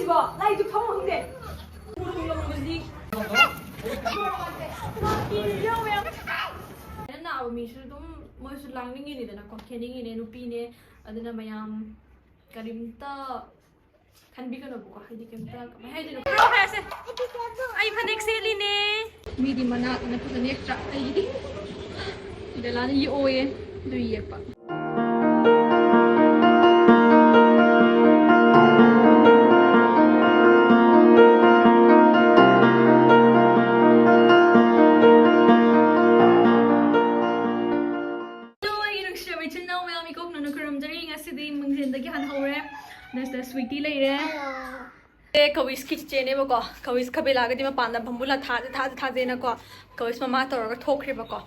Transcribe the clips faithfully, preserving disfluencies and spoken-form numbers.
ꯀꯣ ꯂꯥꯏꯗꯨ ꯐꯝ ꯈꯪꯗꯦ꯫ ꯅꯥꯕ ꯃꯤꯁꯨ ꯑꯗꯨꯝ ꯃꯣꯏꯁꯨ ꯂꯥꯡꯅꯤꯡꯉꯤꯅꯤꯗꯅꯀꯣ, ꯈꯦꯠꯅꯤꯡꯉꯤꯅꯦ, ꯅꯨꯄꯤꯅꯦ꯫ ꯑꯗꯨꯅ ꯃꯌꯥꯝ ꯀꯔꯤꯝꯇ ꯈꯟꯕꯤꯒꯅꯨꯕꯀꯣ, ꯍꯥꯏꯗꯤ ꯀꯩꯝꯇ ꯀꯃꯥꯏ ꯍꯥꯏꯗꯣꯏꯅꯣ? ꯍꯥꯏꯔꯁꯦ꯫ ꯑꯩ ꯐꯅꯦꯛ ꯁꯦꯠꯂꯤꯅꯦ꯫ ꯃꯤꯗꯤ ꯃꯅꯥꯛꯅ ꯐꯖꯅ ꯌꯦꯛꯇ꯭ꯔꯥ? ꯑꯩꯒꯤꯗꯤ ꯕꯦꯂꯥꯅ ꯌꯦꯛꯑꯣꯌꯦ, ꯑꯗꯨ ꯌꯦꯛꯄ꯫ ꯑꯩꯒꯤ ꯅꯨꯡꯁꯤꯔꯕ ꯏꯆꯤꯟ ꯏꯅꯥꯎ ꯃꯌꯥꯝ, ꯏꯀꯣꯛꯅꯅ ꯈꯨꯔꯨꯝꯖꯔꯤ꯫ ꯉꯁꯤꯗꯤ ꯃꯪꯖꯦꯟꯗꯒꯤ ꯍꯥꯟꯅ ꯍꯧꯔꯦ꯫ ꯅꯁꯤꯗ ꯁ꯭ꯋꯤꯇꯤ ꯂꯩꯔꯦ꯫ ꯑꯦ, ꯀꯋꯤꯁꯀꯤ ꯆꯤꯆꯦꯅꯦꯕꯀꯣ꯫ ꯀꯋꯤꯁ ꯈꯕꯦꯂꯥꯒꯗꯤ ꯃꯄꯥꯟꯗ ꯚꯝꯕꯨꯂꯥ ꯊꯥꯁꯦ, ꯊꯥꯁꯦ, ꯊꯥꯁꯦꯅꯀꯣ꯫ ꯀꯋꯤꯁ ꯃꯃꯥ ꯇꯧꯔꯒ ꯊꯣꯛꯈ꯭ꯔꯦꯕꯀꯣ꯫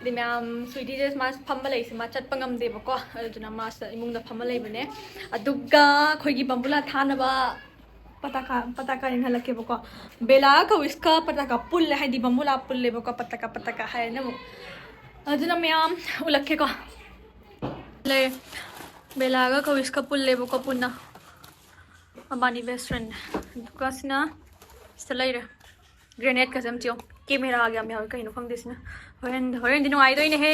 ꯑꯗꯩ ꯃꯌꯥꯝ ꯁ꯭ꯋꯤꯇꯤꯁꯦ ꯃꯥ ꯐꯝꯕ ꯂꯩꯁꯦ ꯃꯥ ꯆꯠꯄ ꯉꯝꯗꯦꯕꯀꯣ꯫ ꯑꯗꯨꯗꯨꯅ ꯃꯥꯁꯤꯗ ꯏꯃꯨꯡꯗ ꯐꯝꯃ ꯂꯩꯕꯅꯦ꯫ ꯑꯗꯨꯒ ꯑꯩꯈꯣꯏꯒꯤ ꯚꯝꯕꯨꯂꯥ ꯊꯥꯅꯕ ꯄꯇꯥꯀꯥ, ꯄꯇꯥꯀꯥ ꯌꯦꯡꯍꯜꯂꯛꯀꯦꯕꯀꯣ꯫ ꯕꯦꯂꯥꯒ ꯀꯋꯤꯁꯀ ꯄꯇꯥꯀꯥ ꯄꯨꯜꯂꯦ, ꯍꯥꯏꯗꯤ ꯕꯝꯕꯨꯂꯥ ꯄꯨꯜꯂꯦꯕꯀꯣ, ꯄꯇꯥꯀꯥ, ꯄꯇꯥꯀꯥ ꯍꯥꯏꯔꯦꯅ ꯑꯃꯨꯛ꯫ ꯑꯗꯨꯅ ꯃꯌꯥꯝ ꯎꯠꯂꯛꯀꯦꯀꯣ꯫ ꯂꯩꯔꯦ꯫ ꯕꯦꯂꯥꯒ ꯀꯋꯤꯁꯀ ꯄꯨꯜꯂꯦꯕꯀꯣ ꯄꯨꯟꯅ꯫ ꯃꯕꯥꯅꯤ best friend꯫ ꯑꯗꯨꯒ ꯁꯤꯅ ꯁꯤꯗ ꯂꯩꯔꯦ꯫ Grenade ꯀꯁꯦ ꯑꯝ ꯆꯤꯌꯣ꯫ Camera ꯒ ꯌꯥꯝ ꯌꯥꯎꯋꯦ, ꯀꯩꯅꯣ ꯈꯪꯗꯦ ꯁꯤꯅ꯫ ꯍꯣꯔꯦꯟ, ꯍꯣꯔꯦꯟꯗꯤ ꯅꯨꯡꯉꯥꯏꯗꯣꯏꯅꯦꯍꯦ꯫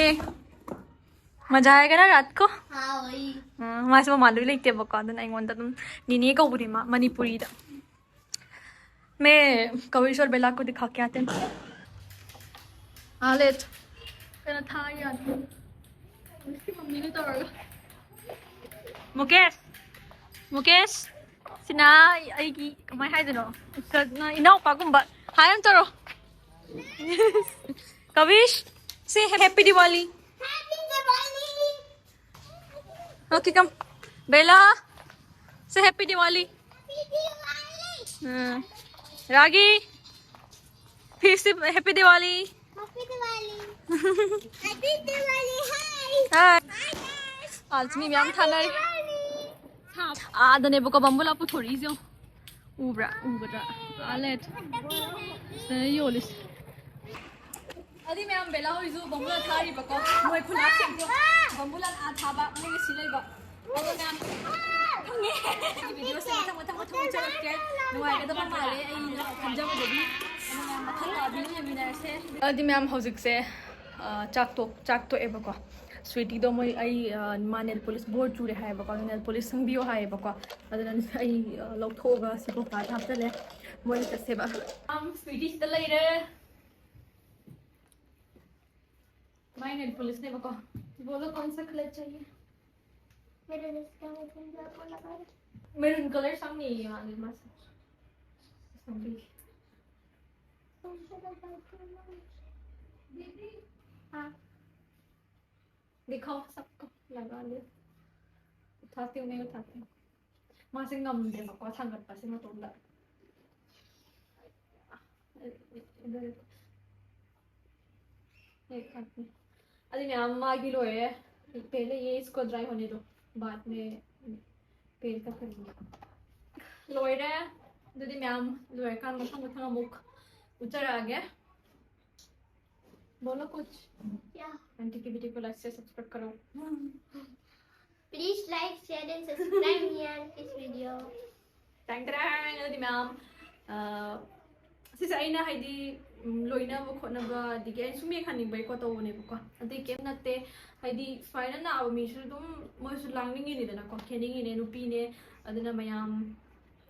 ꯃꯖꯥ ꯍꯥꯏꯒ ꯔꯥꯠ ꯀꯣ꯫ ꯍꯥꯎ, ꯑꯩ꯫ ꯎꯝ, ꯃꯥꯁꯦ ꯃꯃꯥꯟꯅꯕꯤ ꯂꯩꯇꯦꯕꯀꯣ, ꯑꯗꯨꯅ ꯑꯩꯉꯣꯟꯗ ꯑꯗꯨꯝ ꯅꯤꯅꯦ ꯀꯧꯕꯅꯦ ꯃꯥ, ꯃꯅꯤꯄꯨꯔꯤꯗ꯫ मैं कविश और बेला को दिखा के आते हैं। हाँ, ले। ꯀꯩꯅꯣ ꯊꯥ ꯌꯥꯗꯦ꯫ ꯁꯤ ꯃꯃꯤꯒ ꯇꯧꯔꯒ꯫ ꯃꯨꯀꯦꯁ! ꯃꯨꯀꯦꯁ! ꯁꯤꯅ ꯑꯩꯒꯤ, ꯀꯃꯥꯏ ꯍꯥꯏꯗꯣꯏꯅꯣ? ꯀ-, ꯏꯅꯥꯎꯄꯥꯒꯨꯝꯕ꯫ Hi ꯑꯝ ꯇꯧꯔꯣ꯫ Kavish, say happy Diwali. Happy Diwali. Okay, come. Bella, say happy Diwali. Happy Diwali. Hmm. Ragi, फिर से happy Diwali. Happy Diwali. Happy Diwali. Hi. Hi. Hi, guys. आज मी मॅम खाणार. Happy Diwali. ꯑꯥꯗꯅꯦꯕꯀꯣ ꯕꯝꯕꯨꯂꯥ ꯄꯨꯊꯣꯔꯛꯏꯁꯦ ꯌꯦꯡꯉꯣ꯫ ꯎꯕ꯭ꯔꯥ? ꯎꯒꯗ꯭ꯔꯥ? ꯑꯥ ꯂꯩꯔꯦ꯫ ꯁꯤꯗ ꯌꯣꯜꯂꯤꯁꯦ꯫ ꯑꯗꯨꯗꯤ ꯃꯌꯥꯝ ꯕꯦꯂꯥ ꯍꯣꯏꯁꯨ ꯕꯝꯕꯨꯂꯥ ꯊꯥꯔꯤꯕꯀꯣ꯫ ꯃꯣꯏ ꯈꯨꯂꯥꯛꯁꯦ ꯌꯦꯡꯉꯣ꯫ ꯕꯝꯕꯨꯂꯥ ꯑꯥ ꯊꯥꯕ, ꯃꯣꯏꯅ ꯁꯤ ꯂꯩꯕ꯫ ꯑꯗꯣ ꯃꯌꯥꯝ ꯈꯪꯉꯦ꯫ ꯑꯩꯒꯤ ꯚꯤꯗꯤꯑꯣꯁꯦ ꯃꯊꯪ ꯃꯊꯪ ꯃꯊꯪ ꯎꯠꯆꯔꯛꯀꯦ꯫ ꯅꯨꯡꯉꯥꯏꯒꯗꯕ ꯃꯥꯜꯂꯦ ꯑꯩꯅ ꯈꯟꯖꯕꯗꯗꯤ꯫ ꯑꯗꯨꯅ ꯃꯊꯪ ꯂꯥꯛꯑꯗꯤ ꯌꯦꯡꯃꯤꯟꯅꯔꯁꯦ꯫ ꯑꯗꯨꯗꯤ ꯃꯌꯥꯝ ꯍꯧꯖꯤꯛꯁꯦ, ꯑ, ꯆꯥꯛ ꯇꯣꯛ-, ꯆꯥꯛ ꯇꯣꯛꯑꯦꯕꯀꯣ꯫ ꯁ꯭ꯋꯤꯇꯤꯗꯣ ꯃꯣꯏ ꯑꯩ, ꯑ, ꯃꯥ ꯅꯦꯜ ꯄꯣꯂꯤꯁ ꯕꯣꯔ ꯆꯨꯔꯦ ꯍꯥꯏꯌꯦꯕꯀꯣ꯫ ꯅꯦꯜ ꯄꯣꯂꯤꯁ ꯁꯪꯕꯤꯌꯣ ꯍꯥꯏꯌꯦꯕꯀꯣ꯫ ꯑꯗꯨꯅ ꯑꯩ, ꯑ, ꯂꯧꯊꯣꯛꯑꯒ ꯁꯤ ꯀꯣꯀꯥꯗ ꯍꯥꯞꯆꯜꯂꯦ꯫ ꯃꯣꯏꯗ ꯆꯠꯁꯦꯕ꯫ ꯃꯌꯥꯝ ꯁ꯭ꯋꯤꯇꯤ ꯁꯤꯗ ꯂꯩꯔꯦ꯫ ꯃꯥꯏ ꯅꯦꯜ ꯄꯣꯂꯤꯁꯅꯦꯕꯀꯣ꯫ बोलो कौन सा कलर चाहिए? मेरे लिस्ट का मेरून कलर लगा दे। मेरून कलर ꯁꯪꯅꯤꯌꯦ ꯃꯥꯗꯤ ꯃꯥꯁꯦ꯫ ꯁꯪꯕꯤꯒꯦ꯫ हाँ। दिखाओ सबको, लगा दो। उठाती हूँ, नहीं उठाती हूँ। ꯃꯥꯁꯦ ꯉꯝꯗꯦꯕꯀꯣ ꯊꯥꯡꯒꯠꯄꯁꯦ ꯃꯇꯣꯝꯗ꯫ ꯑꯗꯨꯗꯤ ꯃꯌꯥꯝ ꯃꯥꯒꯤ ꯂꯣꯏꯔꯦ꯫ पहले ये इसको ड्राई होने दो, बाद में पेल का करेंगे। ꯂꯣꯏꯔꯦ꯫ ꯑꯗꯨꯗꯤ ꯃꯌꯥꯝ ꯂꯣꯏꯔꯀꯥꯟꯗ ꯃꯊꯪ ꯃꯊꯪ ꯑꯃꯨꯛ ꯎꯠꯆꯔꯛꯑꯒꯦ꯫ बोलो कुछ। क्या? आंटी की वीडियो को लाइक से सब्सक्राइब करो। Please like, share and subscribe ꯃꯤꯌꯥꯟ ꯀꯤꯁ ꯚꯤꯗꯤꯑꯣ꯫ ꯇꯥꯡ ꯇꯔꯥ ꯑꯗꯨꯗꯤ ꯃꯌꯥꯝ, ꯑ, ꯁꯤꯁꯦ ꯑꯩꯅ ꯍꯥꯏꯗꯤ, ꯎꯝ, ꯂꯣꯏꯅꯕ ꯈꯣꯠꯅꯕ ꯑꯗꯒꯤ ꯑꯩꯅ ꯁꯨꯝ ꯌꯦꯡꯍꯟꯅꯤꯡꯕꯩꯀꯣ ꯇꯧꯕꯅꯦꯕꯀꯣ꯫ ꯑꯇꯩ ꯀꯩꯝ ꯅꯠꯇꯦ꯫ ꯍꯥꯏꯗꯤ ꯁꯨꯃꯥꯏꯅ ꯅꯥꯕ ꯃꯤꯁꯨ ꯑꯗꯨꯝ ꯃꯣꯏꯁꯨ ꯂꯥꯡꯅꯤꯡꯉꯤꯅꯤꯗꯅꯀꯣ, ꯈꯦꯠꯅꯤꯡꯉꯤꯅꯦ, ꯅꯨꯄꯤꯅꯦ꯫ ꯑꯗꯨꯅ ꯃꯌꯥꯝ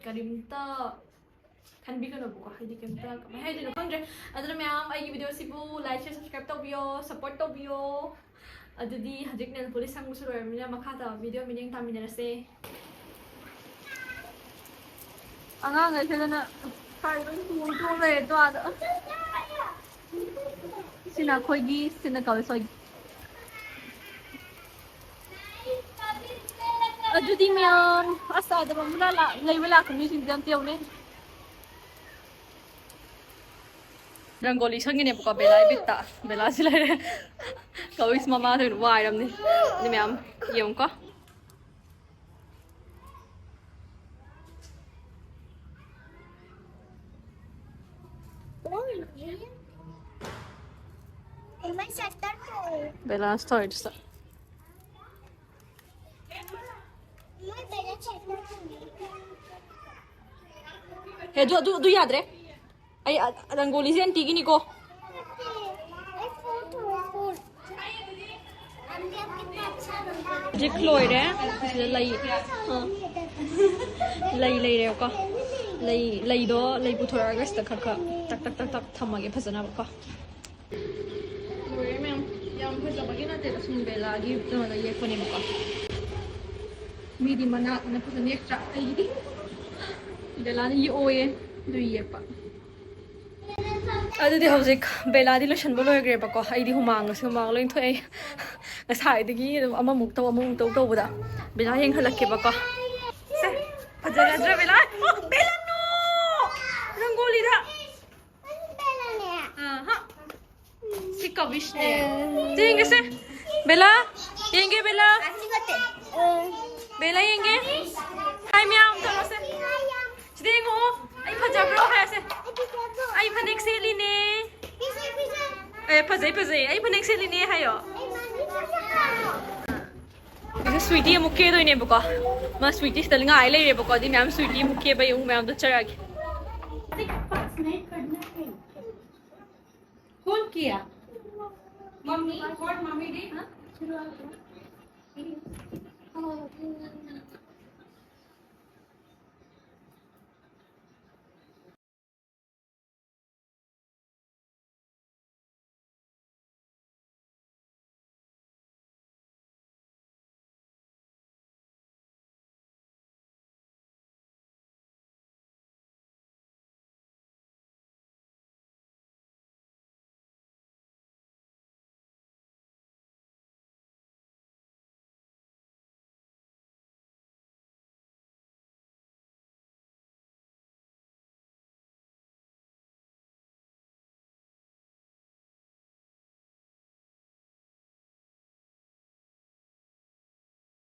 ꯀꯔꯤꯝꯇ ꯈꯟꯕꯤꯒꯅꯨꯕꯀꯣ, ꯍꯥꯏꯗꯤ ꯀꯩꯝꯇ ꯀꯃꯥꯏ ꯍꯥꯏꯗꯣꯏꯅꯣ ꯈꯪꯗ꯭ꯔꯦ꯫ ꯑꯗꯨꯅ ꯃꯌꯥꯝ ꯑꯩꯒꯤ ꯚꯤꯗꯤꯑꯣꯁꯤꯕꯨ ꯂꯥꯏꯛ, ꯁꯤꯌꯔ, ꯁꯕꯁꯀ꯭ꯔꯥꯏꯕ ꯇꯧꯕꯤꯌꯣ, ꯁꯞꯄꯣꯔꯠ ꯇꯧꯕꯤꯌꯣ꯫ ꯑꯗꯨꯗꯤ ꯍꯧꯖꯤꯛ ꯅꯦꯜ ꯄꯣꯂꯤꯁ ꯁꯪꯕꯁꯨ ꯂꯣꯏꯔꯕꯅꯤꯅ ꯃꯈꯥ ꯇꯥꯕ ꯚꯤꯗꯤꯑꯣ ꯃꯤꯠꯌꯦꯡ ꯇꯥꯃꯤꯟꯅꯔꯁꯦ꯫ ꯑꯉꯥꯡꯈꯩꯁꯤꯗꯅ ꯁ꯭ꯋꯥꯏꯗ ꯂꯣꯏ ꯇꯣꯡ ꯇꯣꯡ ꯂꯩꯔꯦ ꯇꯣ ꯑꯥꯗ꯫ ꯁꯤꯅ ꯑꯩꯈꯣꯏꯒꯤ, ꯁꯤꯅ ꯀꯧꯏ ꯁꯣꯏꯒꯤ꯫ ꯑꯗꯨꯗꯤ ꯃꯌꯥꯝ ꯑꯁ ꯑꯥꯗ ꯃꯃꯨꯅ ꯂꯥꯛ-, ꯂꯩꯕ ꯂꯥꯛꯄ ꯃꯤꯁꯤꯡꯁꯦ ꯑꯝꯇ ꯌꯦꯡꯉꯨꯅꯦ꯫ ꯔꯪꯒꯣꯂꯤ ꯁꯪꯉꯤꯅꯦꯕꯀꯣ ꯕꯦꯂꯥ ꯏꯕꯤꯠꯇ꯫ ꯕꯦꯂꯥꯁꯤ ꯂꯩꯔꯦ꯫ ꯀꯧꯏꯁ ꯃꯃꯥꯗ ꯑꯣꯏꯅ ꯋꯥꯏꯔꯝꯅꯤ꯫ ꯑꯗꯨ ꯃꯌꯥꯝ ꯌꯦꯡꯉꯨꯀꯣ꯫ ꯕꯦꯂꯥꯁ ꯇꯧꯔꯤꯗꯨꯁꯨ꯫ ꯍꯦ, ꯑꯗꯨ, ꯑꯗꯨ, ꯑꯗꯨ ꯌꯥꯗ꯭ꯔꯦ꯫ ꯑꯩ, ꯑ, ꯔꯪꯒꯣꯂꯤꯁꯦ ꯑꯟꯇꯤꯒꯤꯅꯤꯀꯣ꯫ ꯍꯧꯖꯤꯛ ꯂꯣꯏꯔꯦ꯫ ꯁꯤꯗ ꯂꯩ, ꯑ, ꯂꯩ ꯂꯩꯔꯦꯕꯀꯣ꯫ ꯂꯩ, ꯂꯩꯗꯣ, ꯂꯩ ꯄꯨꯊꯣꯔꯛꯑꯒ ꯁꯤꯗ ꯈꯔ ꯈꯔ ꯇꯛ ꯇꯛ ꯇꯛ ꯇꯛ ꯊꯝꯃꯒꯦ ꯐꯖꯅꯕꯀꯣ꯫ ꯂꯣꯏꯔꯦ ꯃꯌꯥꯝ꯫ ꯌꯥꯝ ꯐꯖꯕꯒꯤ ꯅꯠꯇꯦꯗ, ꯁꯨꯝ ꯕꯦꯂꯥꯒꯤ ꯀꯩꯅꯣꯗ ꯌꯦꯛꯄꯅꯦꯕꯀꯣ꯫ ꯃꯤꯗꯤ ꯃꯅꯥꯛꯅ ꯐꯖꯅ ꯌꯦꯛꯇ꯭ꯔꯥ? ꯑꯩꯒꯤꯗꯤ ꯕꯦꯂꯥꯅ ꯌꯦꯛꯑꯣꯌꯦ, ꯑꯗꯨ ꯌꯦꯛꯄ꯫ ꯑꯗꯨꯗꯤ ꯍꯧꯖꯤꯛ ꯕꯦꯂꯥꯗꯤ ꯂꯣꯏꯁꯟꯕ ꯂꯣꯏꯈ꯭ꯔꯦꯕꯀꯣ꯫ ꯑꯩꯗꯤ ꯍꯨꯃꯥꯡꯒꯁꯦ, ꯍꯨꯃꯥꯡ ꯂꯣꯏ ꯊꯣꯛꯑꯦ꯫ ꯉꯁꯥꯏꯗꯒꯤ ꯑꯗꯨꯝ ꯑꯃꯃꯨꯛ ꯇꯧ, ꯑꯃꯃꯨꯛ ꯇꯧ ꯇꯧꯕꯗ ꯕꯦꯂꯥ ꯌꯦꯡꯍꯜꯂꯛꯀꯦꯕꯀꯣ꯫ ꯁꯦ, ꯐꯖꯔꯗ꯭ꯔꯥ ꯕꯦꯂꯥ? ꯑꯣ, ꯕꯦꯂꯥ, no! ꯔꯪꯒꯣꯂꯤꯗ꯫ ꯑꯍꯥ꯫ ꯁꯤ ꯀꯕꯤꯁꯅꯦ꯫ ꯁꯤ ꯌꯦꯡꯒꯦꯁꯦ꯫ ꯕꯦꯂꯥ, ꯌꯦꯡꯒꯦ ꯕꯦꯂꯥ꯫ ꯕꯦꯂꯥ ꯌꯦꯡꯒꯦ꯫ ꯍꯥꯏ ꯃꯌꯥꯝ ꯇꯧꯔꯣꯁꯦ꯫ ꯁꯤꯗ ꯌꯦꯡꯉꯣ꯫ ꯑꯩ ꯐꯖꯕ꯭ꯔꯣ ꯍꯥꯏꯁꯦ꯫ ꯑꯩ ꯐꯅꯦꯛ ꯁꯦꯠꯂꯤꯅꯦ꯫ ꯑꯦ, ꯐꯖꯩ, ꯐꯖꯩ꯫ ꯑꯩ ꯐꯅꯦꯛ ꯁꯦꯠꯂꯤꯅꯦ ꯍꯥꯏꯌꯣ꯫ ꯑꯩꯁꯦ ꯁ꯭ꯋꯤꯇꯤ ꯑꯃꯨꯛ ꯀꯦꯗꯣꯏꯅꯦꯕꯀꯣ꯫ ꯃꯥ ꯁ꯭ꯋꯤꯇꯤ ꯁꯤꯗ ꯉꯥꯏ ꯂꯩꯔꯦꯕꯀꯣ꯫ ꯑꯗꯨꯏ ꯃꯌꯥꯝ ꯁ꯭ꯋꯤꯇꯤ ꯑꯃꯨꯛ ꯀꯦꯕ ꯌꯦꯡꯉꯨ ꯃꯌꯥꯝꯗꯣ ꯆꯠꯆꯔꯛꯑꯒꯦ꯫ कौन किया? Mummy, what mummy did? हाँ?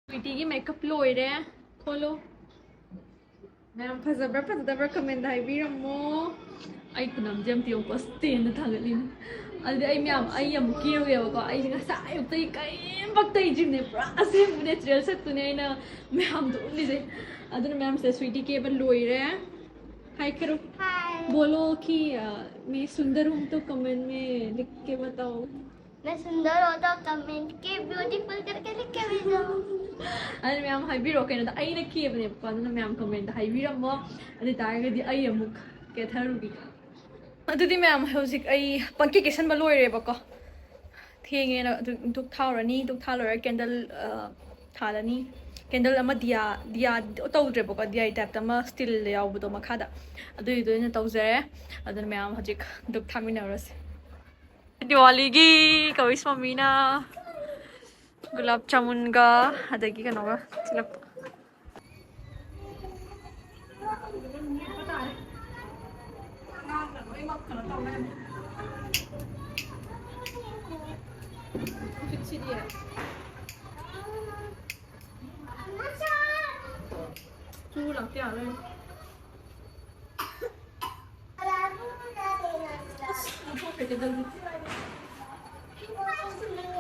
ꯁ꯭ꯋꯤꯇꯤꯒꯤ ꯃꯦꯀꯞ ꯂꯣꯏꯔꯦ꯫ ꯊꯣꯛꯂꯣ꯫ ꯃꯌꯥꯝ ꯐꯖꯕ꯭ꯔꯥ ꯐꯖꯗꯕ꯭ꯔꯥ ꯀꯃꯦꯟꯗ ꯍꯥꯏꯕꯤꯔꯝꯃꯣ꯫ ꯑꯩ ꯈꯨꯅꯝꯁꯦ ꯑꯝꯇ ꯌꯦꯡꯉꯨꯀꯣ, ꯁ꯭ꯇꯦꯟꯗ ꯊꯥꯡꯒꯠꯂꯤꯅꯤ꯫ ꯑꯗꯨꯗꯤ ꯑꯩ ꯃꯌꯥꯝ, ꯑꯩ ꯑꯃꯨꯛ ꯀꯦꯔꯨꯒꯦꯕꯀꯣ꯫ ꯑꯩꯁꯦ ꯉꯁꯥꯏ ꯑꯌꯨꯛꯇꯒꯤ ꯀꯔꯤꯝ ꯄꯛꯇꯩꯗ꯭ꯔꯤꯕꯅꯦ, ꯄꯨꯔꯥ ꯑꯁꯦꯡꯕ ꯅꯦꯆꯔꯦꯜ ꯁꯛꯇꯨꯅꯦ ꯑꯩꯅ ꯃꯌꯥꯝꯗ ꯎꯠꯂꯤꯁꯦ꯫ ꯑꯗꯨꯅ ꯃꯌꯥꯝꯁꯦ ꯁ꯭ꯋꯤꯇꯤ ꯀꯦꯕ ꯂꯣꯏꯔꯦ꯫ हाय करो। हाय। बोलो कि, अ, मैं सुंदर हूँ तो कमेंट में लिख के बताओ। मैं सुंदर हूँ तो कमेंट के ब्यूटीफुल करके लिख के भेजो। ꯑꯗꯨ ꯃꯌꯥꯝ ꯍꯥꯏꯕꯤꯔꯛꯑꯣ ꯀꯩꯅꯣꯗ, ꯑꯩꯅ ꯀꯦꯕꯅꯦꯕꯀꯣ, ꯑꯗꯨꯅ ꯃꯌꯥꯝ ꯀꯃꯦꯟꯗ ꯍꯥꯏꯕꯤꯔꯝꯃꯣ꯫ ꯑꯗꯨ ꯇꯥꯔꯒꯗꯤ ꯑꯩ ꯑꯃꯨꯛ ꯀꯦꯊꯔꯨꯈꯤꯒꯦ꯫ ꯑꯗꯨꯗꯤ ꯃꯌꯥꯝ, ꯍꯧꯖꯤꯛ ꯑꯩ ꯄꯪꯀꯦ ꯀꯦꯁꯟꯕ ꯂꯣꯏꯔꯦꯕꯀꯣ꯫ ꯊꯦꯡꯉꯦꯅ ꯑꯗꯨ ꯙꯨꯞ ꯊꯥꯎꯔꯅꯤ꯫ ꯙꯨꯞ ꯊꯥ ꯂꯣꯏꯔꯒ ꯀꯦꯟꯗꯜ, ꯑ, ꯊꯥꯜꯂꯅꯤ꯫ ꯀꯦꯟꯗꯜ ꯑꯃ ꯗꯤꯌꯥ, ꯗꯤꯌꯥ ꯇꯧꯗ꯭ꯔꯦꯕꯀꯣ, ꯗꯤꯌꯥꯒꯤ ꯇꯥꯏꯞꯇ ꯑꯃ ꯁ꯭ꯇꯤꯜ ꯌꯥꯎꯕꯗꯣ ꯃꯈꯥꯗ, ꯑꯗꯨꯒꯤꯗꯣ ꯑꯣꯏꯅ ꯇꯧꯖꯔꯦ꯫ ꯑꯗꯨꯅ ꯃꯌꯥꯝ ꯍꯧꯖꯤꯛ ꯙꯨꯞ ꯊꯥꯃꯤꯟꯅꯔꯨꯔꯁꯦ꯫ ꯗꯤꯋꯥꯂꯤꯒꯤ ꯀꯧꯏꯁ ꯃꯝꯃꯤꯅ ꯒꯨꯂꯥꯞ ꯖꯥꯃꯨꯟꯒ ꯑꯗꯒꯤ ꯀꯩꯅꯣꯒ ꯊꯤꯜꯂꯛꯄ꯫ ꯍꯧꯖꯤꯛꯁꯤꯗꯤ ꯆꯨ ꯂꯥꯛꯇ ꯌꯥꯔꯣꯏ꯫ ꯑꯁ, ꯂꯧꯊꯣꯛꯈ꯭ꯔꯦ ꯀꯦꯟꯗꯜꯗꯤ꯫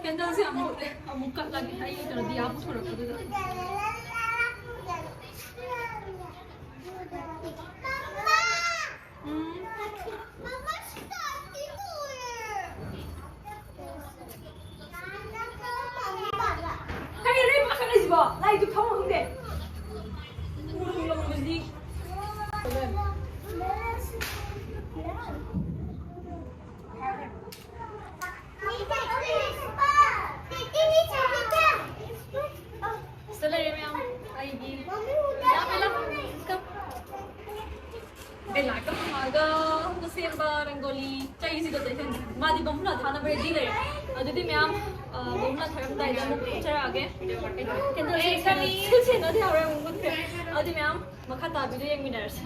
ꯀꯦꯟꯗꯜꯁꯦ ꯑꯃꯨꯛ, ꯑꯃꯨꯛ ꯀꯠꯂꯒꯦ꯫ ꯑꯩ ꯀꯩꯅꯣ ꯗꯤꯌꯥ ꯄꯨꯊꯣꯔꯛꯄꯗꯨꯗ꯫ ꯎꯝ꯫ ꯀꯔꯤꯅꯣ ꯅꯣꯏ ꯄꯥꯈꯠꯂꯤꯁꯤꯕꯣ? ꯂꯥꯏꯗꯨ ꯊꯝꯃꯣ ꯈꯪꯗꯦ꯫ ꯎꯔꯨꯝ ꯂꯪꯕꯁꯤꯗꯤ꯫ ꯁꯤꯗ ꯂꯩꯔꯦ ꯃꯌꯥꯝ꯫ ꯑꯩꯒꯤ ꯕꯦꯂꯥ, ꯕꯦꯂꯥ, come꯫ ꯕꯦꯂꯥꯒ ꯃꯃꯥꯒ ꯍꯧꯅ ꯁꯦꯝꯕ ꯔꯪꯒꯣꯂꯤ꯫ ꯆꯩꯁꯤꯒ ꯇꯩꯁꯟ-, ꯃꯥꯗꯤ ꯕꯣꯝꯕꯨꯂꯥ ꯊꯥꯅꯕ ready ꯂꯩꯔꯦ꯫ ꯑꯗꯨꯗꯤ ꯃꯌꯥꯝ, ꯑ, ꯕꯣꯝꯕꯨꯂꯥ ꯊꯥꯔꯝꯗꯥꯏꯗ ꯑꯃꯨꯛ ꯊꯣꯛꯆꯔꯛꯑꯒꯦ꯫ ꯀꯦꯟꯗꯜꯁꯦ ꯁꯤꯜ ꯁꯦꯟꯅꯗꯤ ꯌꯥꯔꯣꯏ, ꯑꯃꯨꯛ ꯃꯨꯠꯈ꯭ꯔꯦ꯫ ꯑꯗꯨꯗꯤ ꯃꯌꯥꯝ ꯃꯈꯥ ꯇꯥꯕꯤꯗꯣ ꯌꯦꯡꯃꯤꯟꯅꯔꯁꯤ꯫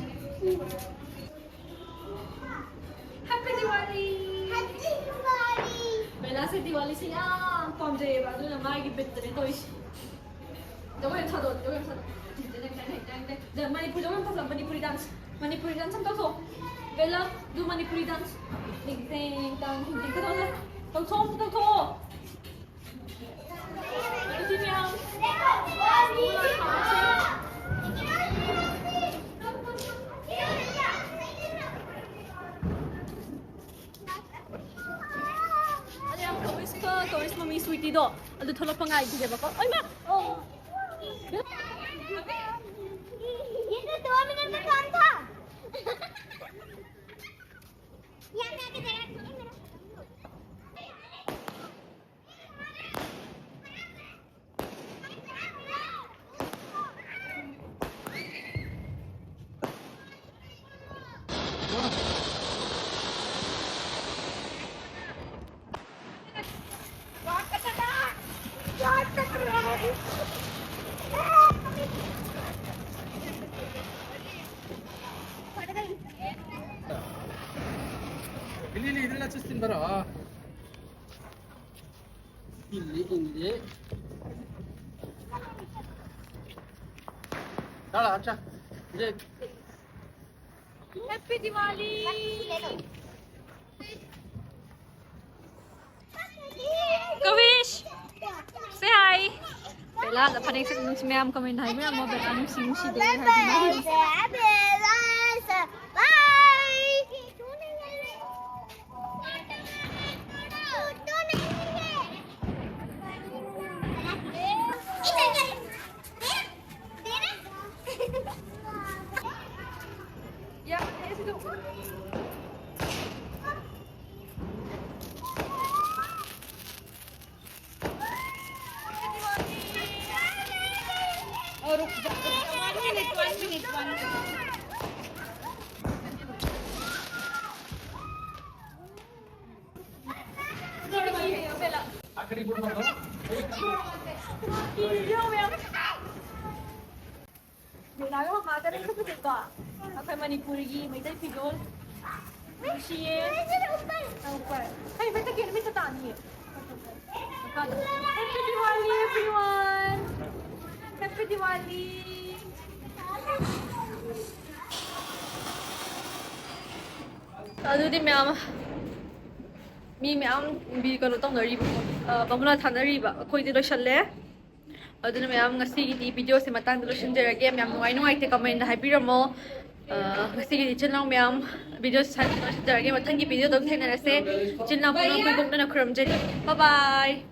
Happy Diwali! Happy Diwali! ꯕꯦꯂꯥꯁꯦ ꯗꯤꯋꯥꯂꯤꯁꯦ ꯌꯥꯝ ꯄꯥꯝꯖꯩꯌꯦꯕ, ꯑꯗꯨꯅ ꯃꯥꯒꯤ ꯕꯤꯠꯇꯅꯦ ꯇꯧꯔꯤꯁꯦ꯫ ꯖꯒꯣꯏ ꯑꯃ ꯁꯥꯗꯣꯛꯑꯣ, ꯖꯒꯣꯏ ꯑꯃ ꯁꯥꯗꯣꯛꯑꯣ꯫ ꯃꯅꯤꯄꯨꯔꯤ ꯖꯒꯣꯏ ꯑꯃ ꯇꯧꯊꯣꯛꯑꯣ, ꯃꯅꯤꯄꯨꯔꯤ dance, ꯃꯅꯤꯄꯨꯔꯤ dance ꯑꯃ ꯇꯧꯊꯣꯛꯑꯣ꯫ Bela, do Manipuri dance꯫ ꯇꯤꯡ ꯇꯤꯡ ꯇꯥꯡ ꯇꯤꯡ ꯇꯤꯡ ꯇꯧꯊꯣꯛꯑꯣ, ꯇꯧꯊꯣꯛꯑꯣ꯫ ꯑꯗꯨꯗꯤ ꯃꯌꯥꯝ, ꯕꯣꯝꯕꯨꯂꯥ ꯊꯥꯔꯁꯦ꯫ ꯃꯃꯤ ꯁ꯭ꯋꯤꯇꯤꯗꯣ ꯑꯗꯨ ꯊꯣꯛꯂꯛꯄ ꯉꯥꯏꯈꯤꯒꯦꯕꯀꯣ꯫ ꯑꯣꯏꯃꯥ! ꯑꯣ꯫ ये तो दो मिनट में काम था। यहाँ पे आके जरा ಇಲ್ಲಿ, ಇಲ್ಲಿ, ಇದೆಲ್ಲ ಚುಸ್ತೀನಿ ಬರೋ. ಇಲ್ಲಿ, ಇಲ್ಲಿ. ದಾಳ, ಅಚ್ಚ. ಇದೆ. Happy Diwali! Kavish! Say hi! Bella, the panic signals me, I'm coming. Hi, me, I'm over. I'm seeing she there. और रुक जा, रुक जा, one minute, one minute, one minute। ꯌꯦꯡꯉꯒ ꯃꯃꯥꯗ ꯂꯩ ꯈꯨꯗꯤꯡꯀꯣ ꯑꯩꯈꯣꯏ ꯃꯅꯤꯄꯨꯔꯒꯤ ꯃꯩꯇꯩ ꯐꯤꯖꯣꯜ ꯅꯨꯡꯁꯤꯌꯦ꯫ ꯀꯩ ꯃꯩꯇꯩ ꯀꯦꯅ ꯃꯤꯠꯇ ꯇꯥꯅꯤꯌꯦ꯫ Happy Diwali, everyone! Happy Diwali! ꯑꯗꯨꯗꯤ ꯃꯌꯥꯝ, ꯃꯤ ꯃꯌꯥꯝ ꯕꯤ-, ꯀꯩꯅꯣ ꯇꯧꯅꯔꯤꯕꯀꯣ, ꯑ, ꯕꯃꯨꯂꯥ ꯊꯥꯅꯔꯤꯕ꯫ ꯑꯩꯈꯣꯏꯗꯤ ꯂꯣꯏꯁꯜꯂꯦ꯫ ꯑꯗꯨꯅ ꯃꯌꯥꯝ, ꯉꯁꯤꯒꯤꯗꯤ ꯚꯤꯗꯤꯑꯣꯁꯦ ꯃꯇꯥꯡꯗ ꯂꯣꯏꯁꯤꯟꯖꯔꯒꯦ꯫ ꯃꯌꯥꯝ ꯅꯨꯡꯉꯥꯏ ꯅꯨꯡꯉꯥꯏꯇꯦ ꯀꯃꯦꯟꯗ ꯍꯥꯏꯕꯤꯔꯝꯃꯣ꯫ ꯑ, ꯉꯁꯤꯒꯤꯗꯤ ꯏꯆꯤꯜ ꯏꯅꯥꯎ ꯃꯌꯥꯝ video ꯁꯤꯟꯖꯔꯒꯦ꯫ ꯃꯊꯪꯒꯤ video ꯑꯗꯨꯝ ꯊꯦꯡꯅꯔꯁꯦ꯫ ꯏꯆꯤꯜ ꯏꯅꯥꯎ ꯄꯨꯝꯅꯃꯛ ꯄꯨꯟꯗꯨꯅ ꯈꯨꯔꯨꯝꯖꯔꯤ꯫ Bye bye꯫